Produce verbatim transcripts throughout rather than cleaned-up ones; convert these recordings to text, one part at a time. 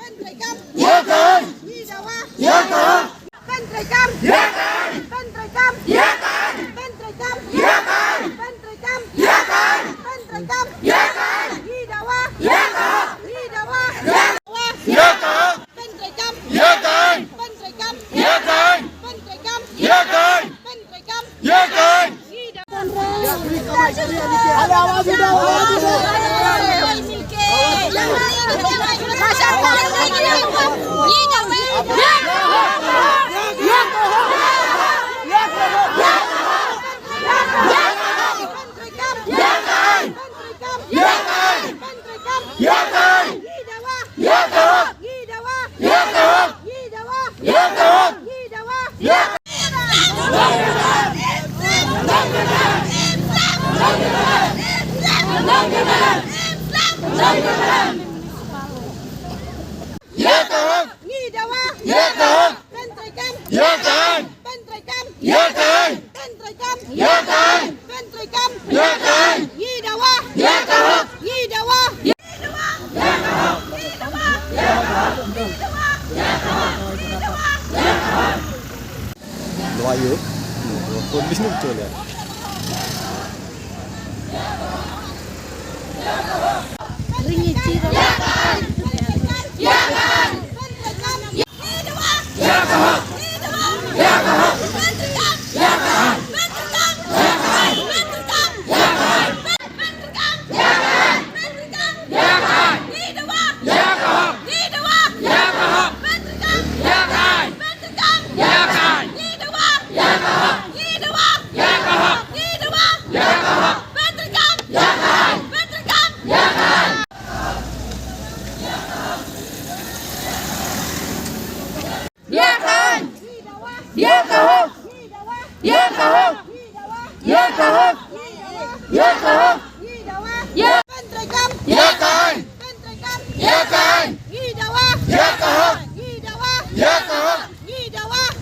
Ban treikam. Ïa ka aiñ. Ngi dawa. Ïa ka hok. Ban treikam. Ïa ka aiñ. Ban treikam. Ïa ka aiñ. Ban treikam. Ïa ka aiñ. Ban treikam. Ïa ka aiñ. Ban treikam. Ïa ka aiñ. Ngi dawa. Ïa ka hok. Ngi dawa. Ïa ka hok. Ïa ka hok. Ban treikam. Ïa ka aiñ. Ban treikam. Ïa ka aiñ. Ban treikam. Ïa ka aiñ. Ban treikam. Ïa ka aiñ. Ïa ka aiñ. Ïa ka hok. Ïa ka hok. Ïa ka hok. Ïa ka hok. Ïa ka hok. Ïa ka hok. Ïa ka hok. Ngi dawa. Ïa ka hok. Ban treikam. Ïa ka aiñ. Ban treikam. Ïa ka aiñ. Ban treikam. Ïa ka aiñ. Ban treikam. Ïa ka aiñ. Ngi dawa. Ïa ka hok. Ngi dawa. Ngi dawa. Ngi dawa. Ngi dawa. Ngi dawa. Ngi dawa. Lo ayo. Ko bisnu chole. Ïa ka aiñ. Ïa ka hok. Ïa ka hok. Ïa ka hok. Ïa ka hok. Ïa ka aiñ. Ïa ka aiñ. Ïa ka hok. Ïa ka hok.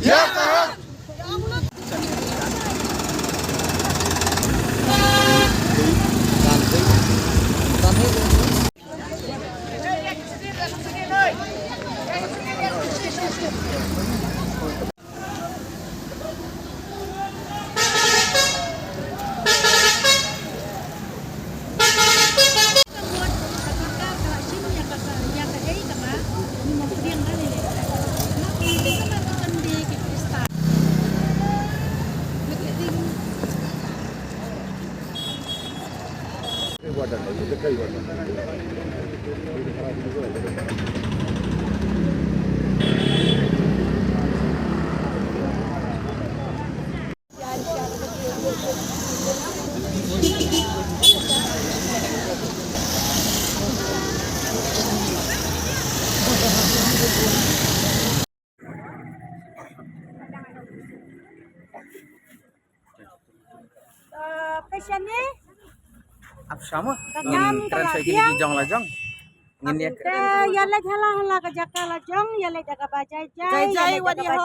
Ïa ka hok. Patient ni? Ap shama? Ngin kren sa kini ki jong la jong. Ngin ïa, ïa leit ha la ha la ka jaka la jong, ïa leit jaka ba jai jai, jai jai, ïa leit jaka ba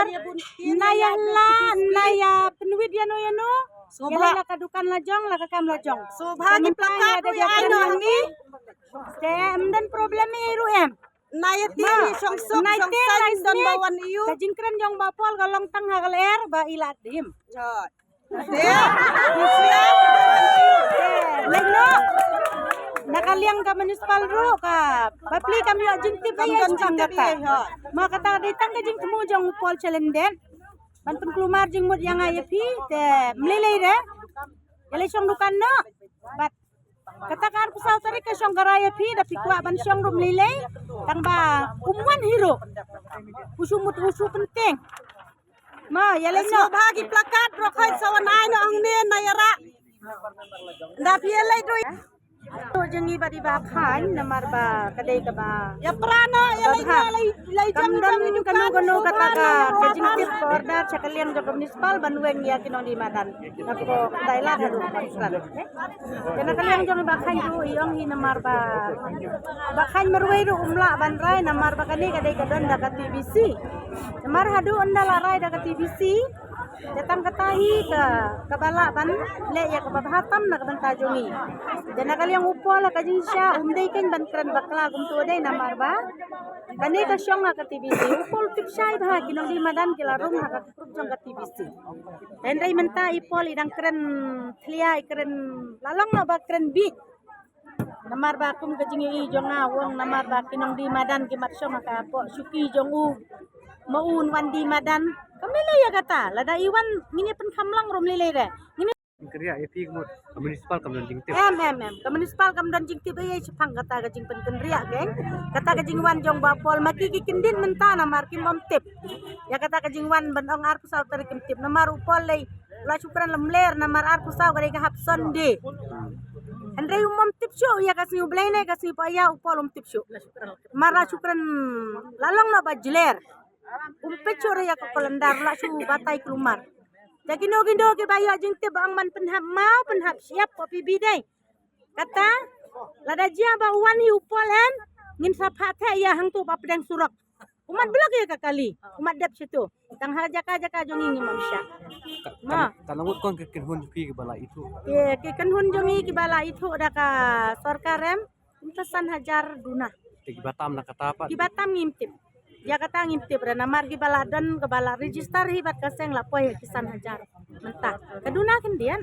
jai jai. Na ïa la, na ïa pynwit ïa no ïa no. Ïa leit la ka dukan la jong, la ka kam la jong. Subha ki plakat ruh ïa ai no hangne. Te em don problem ei ruh em. Na ïa tieng ïa shong suk shong saiñ don ba wan ïa u. Ka jingkren jong Bah Paul ka long tang ha ka lyer ba i la dim. Jot. Lei no. Na ka liang ka municipal ruh ka bapli kam ïoh jingtip ei ei tang kata. Ma kata dei tang ka jingthmu jong u Paul Chalenden. Ban pynkulmar jingmut ïa nga ïa phi te mlei lei re. Ïa lei shong dukan no. Bad kata ka arphew saw tarik ka shong ka rai ïa phi, da phi kwah ban shong ruh mlei lei, tang ba um wan hi ruh. U shu mut u shu pyntieng. Ma ïa lei no. Subha ki plakat ruh khoi sa wan ai no hangne na ïa rah. Da phi ïa lei ruh. To jong i bad i Bah Khain namar ba ka dei kaba ïa pra no ïa lei. Kam don kano kano kata ka jingtip ka order sha ka liang jong ka municipal ban weng ïa ki nongdie madan. Nako dei la haduh ka srat. Te na ka liang jong i Bah Khain ruh i ong hi namar ba Bah Khain marwei ruh um lah ban rai namar ba kane ka dei ka don da ka T B C. Namar haduh ynda la rai da ka T B C te tang kata hi ka kaba lah ban leh ïa kaba bha tam na ka bynta jong i. Te na ka liang u Paul ha ka jingshisha um dei kein ban kren bakla kumto dei namar ba kane ka shong ha ka T B C. U Paul tip shai bha ki nongdie madan ki la rung ha ka group jong ka T B C. Hynrei mynta i Paul i dang kren thlia i kren la long noh ba kren bieit. Namar ba kum ka jingïohi jong nga u ong namar ba ki nongdie madan ki mat shong ha ka poh shuki jong u. Ma un wan die madan. Kam lei lei ïa kata lada i wan ngin ïa pynkham lang ruh mlei lei re. Ngin ïa pynriah ïa phi ka mut ka municipal kam don jingtip. Em em em ka municipal kam don jingtip ei ei shaphang kata ka jingpynkynriah keng. Kata ka jingwan jong Bah Paul ma ki ki kyndit mynta namar kim bym tip. Ïa kata ka jingwan ban ong arphew saw tarik kim tip namar u Paul lei. La shu kren lamler namar arphew saw ka dei ka hap Sunday. Hynrei um bym tip shuh ïa ka sngi u Blei ne ka sngi u Paul ïa u Paul um tip shuh. Mar la shu kren la long noh ba jler. Um peit shuh re ïa ka kolendar la shu batai kulmar. Te kino kino kiba ïoh jingtip ba ong ban pynhap maw pynhap shyiap ko phi bidei. Kata lada jia ba u wan hi u Paul em ngin sa phah theh ïa hangtu ba pdeng surok. Umat blok ïa ka kali, umat dep shitu. Tang ha jaka jaka jong ngi ngim am sha. Ka, ma. Kan, kan ngut kon ki kynhun jong ki kiba la ithuh. Ki, ki kynhun jong ngi kiba la ithuh da ka sorkar em. Mynta san hajar duna. Te kiba tam na kata pat. Kiba tam ngim tip. Ïa kata ngim tip re namar kiba la don kiba la register hi bad ka seng la poi ha ki san hajar. Mynta ka duna khyndiat.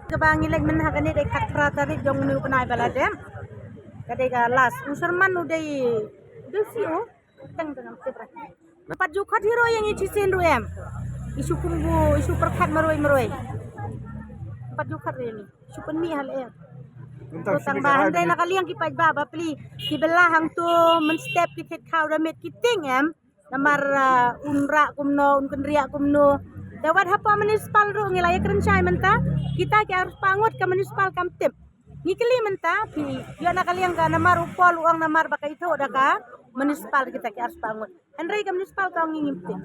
Te kaba ngi leit mynta ha kane dei khatphra tarik jong une u bnai ba la dep. Ka dei ka last u sermon u dei u dei C O. Teng teng tip re. Pat ju khot hi ruh ïa ngi shisien ruh em. Isu kumbu isu pyrkhat marwei marwei. Pat ju khot ruh ïa ngi. Shu pynmih ha leh em. Tang ba hynrei na ka liang ki paidbah ba pli ki bylla hangto mynstep ki thied khaw da met ki tieng em. Namar un rah kumno un kynriah kumno. Te wat hapoh municipal ruh ngi la ïakren shai mynta. Kita ki arspah ngut ka municipal kam tip. Ngi kylli mynta phi ïoh na ka liang ka namar u Paul u ong namar ba ka ithuh da ka municipal kita ki arspah ngut. Hynrei ka municipal ka ong ngi ngim tip.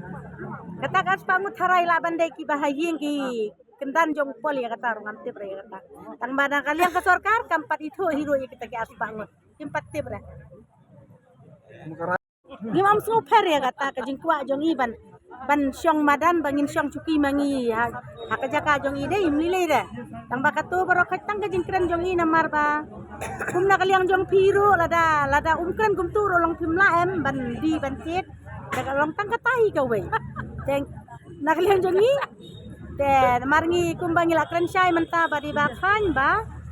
Kata ka arspah ngut tharai lah ban dei kiba ha ïing ki kyndan jong u Paul ïa kata ruh ngam tip re ïa kata. Tang ba na ka liang ka sorkar kam pat ithuh hi ruh ïa kita ki arspah ngut. Kim pat tip re. Ngim am sngewpher ïa kata ka jingkwah jong i ban ban shong madan ba ngin shong shuki ma ngi ha, ha ka jaka jong i dei mlei lei re. Tang ba kato baroh khat tang ka jingkren jong i namar ba kum na ka liang jong phi ruh lada lada um kren kumto ruh long phim lah em ban die ban thied. Da ka long tang kata hi kawei. Teng na ka liang jong i te namar ngi kumba ngi la kren shai mynta ba dei ba khan ba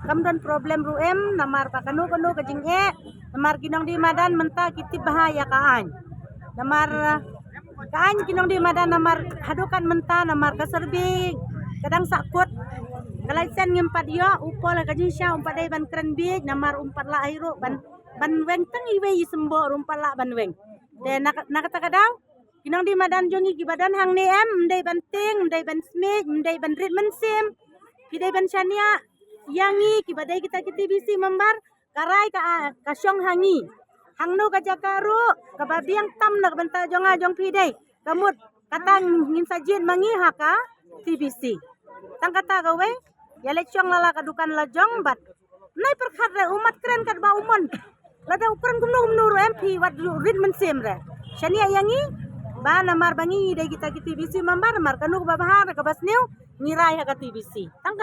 kam don problem ruh em namar ba kano kano ka jingeh. Namar ki nongdie madan mynta ki tip bha ïa ka aiñ. Namar ka aiñ ki nongdie madan namar haduh kat mynta namar ka survey ka dang sah kut. Ka license ngim pat ïoh u Paul ha ka jingshisha um pat dei ban kren bieit namar um pat lah hi ruh ban ban weng tang iwei i symbol ruh um pat lah ban weng. Te na, na kata ka daw ki nongdie madan jong ngi kiba don hangne em, ym dei ban tieng, ym dei ban smiej, ym dei ban rit mynsiem. Ki dei ban shaniah ïa ngi kiba dei kita ki T B C member, ka rai ka, ka shong ha ngi. Hangno ka jaka ruh kaba biang tam na ka bynta jong nga jong phi dei. Ka mut kata ngin sa jied ma ngi ha ka T B C. Tang kata kawei, ïa leit shong la la ka dukan la jong bad nai pyrkhat re u mat kren katba u mon. Lada u kren kumno kumno ruh em phi wat ruh rit mynsiem re. Shaniah ïa ngi ba namar ba ngi dei kita ki T B C member, namar kano kaba bha re kaba sniew ngi rai ha ka T B C. Tang